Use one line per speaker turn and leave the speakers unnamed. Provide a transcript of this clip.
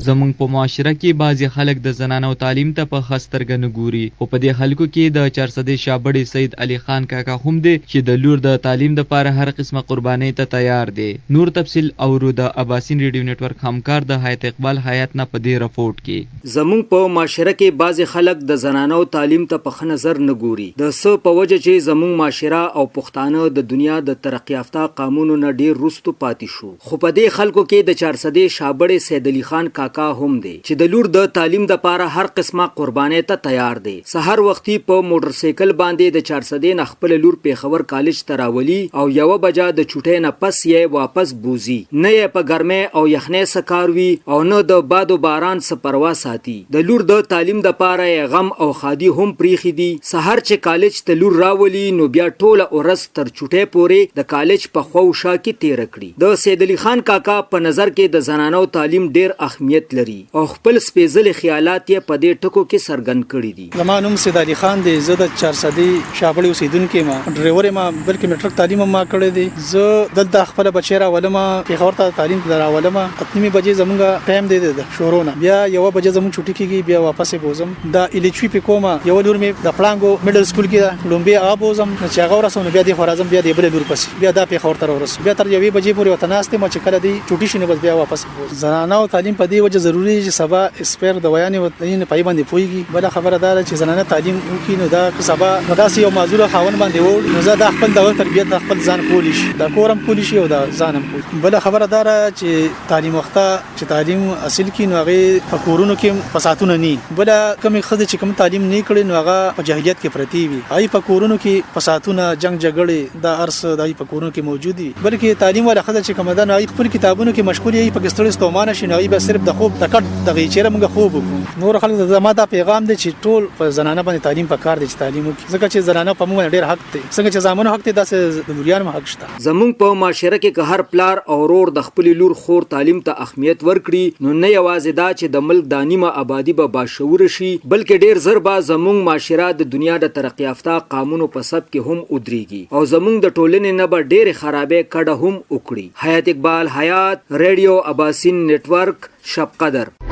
زمونږ په معاشره کې بعضې خلک د زنانو تعلیم ته په ښه سترګه نه ګوري، خو په دې خلکو کې د چارسدې شابړې سید علي خان کاکا هم دی چې د لور د تعلیم دپاره هر قسمه قربانۍ ته تیار دی. نور تفصیل اورو د اباسین ریډیو نیټورک همکار د حیات اقبال حیات نه په دې رپورټ کې.
زمونږ په معاشره کې بعضې خلک د زنانو تعلیم ته په ښه نظر نه ګوري، د څه په وجه چې زمونږ معاشره او پښتانه د دنیا د ترقیافته قامونو نه ډیر وروستو پاتې شو. خو په دې خلکو کې د چارسدې شابړې سید علي خان کاکا هم دی چې د لور د تعلیم دپاره هر قسمه قربانۍ ته تیار دی. سهار وختي په موټر سایکل باندې د چارسدې نه خپله لور پېښور کالج ته راولي او یوه بجه د چوټۍ نه پس یې واپس بوځي. نه یې په ګرمۍ او یخنۍ څه کار وي او نه د باد و باران څه پروا ساتي. د لور د تعلیم دپاره یې غم او ښادي هم پرېښي دي. سهار چې کالج ته لور راولي نو بیا ټوله ورځ تر چوټۍ پورې د کالج په خواو شا کې تېره کړي. د سید علي خان کاکا په نظر کې د زنانو تعلیم ډېر اهمیت لري او خپل سپېځلي خیالات یې په دې ټکو کې څرګند کړي دي.
زما نوم سید علي خان دی، زه د چارسدې شابړې اوسېدونکی یم، ډرېور یم، بلکې مېټرک تعلیم هم ما کړی دی. زه دلته خپله بچی راولم، پېښور ته تعلیم ته راولم، اته نیمې بجې زمونږ ټایم دی د شروع نه بیا یوه بجه زمونږ چوټي کېږي، بیا واپس یې بوځم. دا ایلیچوي پې کوم، یوه لور مې د پړانګو مډل سکول کې ده، ړومبی هغه بوځم، نو چې هغه ورسوم نو بیا دې خوا راځم، بیا دې بلې لور پسې. بیا دا پېښور ته راورسو بیا تر یوې بجې پورې ورته ناست یم چې کله دی چوټي شي نو بس بیا واپس بوځم. زنانه او تعلیم په دې وجه ضروري دی چې سبا اسپیر دوایانې وتنې په باندې پوهیږي. بله خبره دا ده چې زنانه تعلیم وکړي نو دا که سبا په داسې یو معذوره خاوند باندې ووړي نو زه دا خپل دغه تربیت د خپل ځان کولی شي، دا کور هم کولی شي او دا ځان هم کولی. بله خبره دا ده چې تعلیم یافته چې تعلیم حاصل کړي نو هغه په کورونو کې فسادونه ني. بله کومې ښځې چې کوم تعلیم نه کړي نو هغه په جاهلیت کې پرتې وي، هغه په کورونو کې فسادونه، جنگ جګړې، دا هر څه د هغوی په کورونو کې موجود وي. بلکې تعلیم والا ښځه چې کومه ده نو هغوی خپل کتابونو کې مشغول وي، پکې ستړي ستومانه شي نو هغوی به صرف د خوب د کټ دغه چیرې موږ خوب وکړو. نور خلک ته زما دا پیغام دی چې ټول په زنانه باندې تعلیم پکار دی چې تعلیم وکړي، ځکه چې زنانه په موږ باندې ډېر حق دی، څنګه چې زامنو حق دی داسې د لوریانو هم حق شته.
زموږ په معاشره کې که هر پلار او ورور د خپلې لور خور تعلیم ته اهمیت ورکړي نو نه یوازې دا چې د ملک دا نیمه ابادي به باشعوره شي بلکې ډېر زر به زموږ معاشره د دنیا د ترقیافته قامونو په صف کې هم ودرېږي او زموږ د ټولنې نه به ډېرې خرابۍ کډه هم وکړي. حیات اقبال حیات، ریډیو اباسین نیټورک، شبقدر.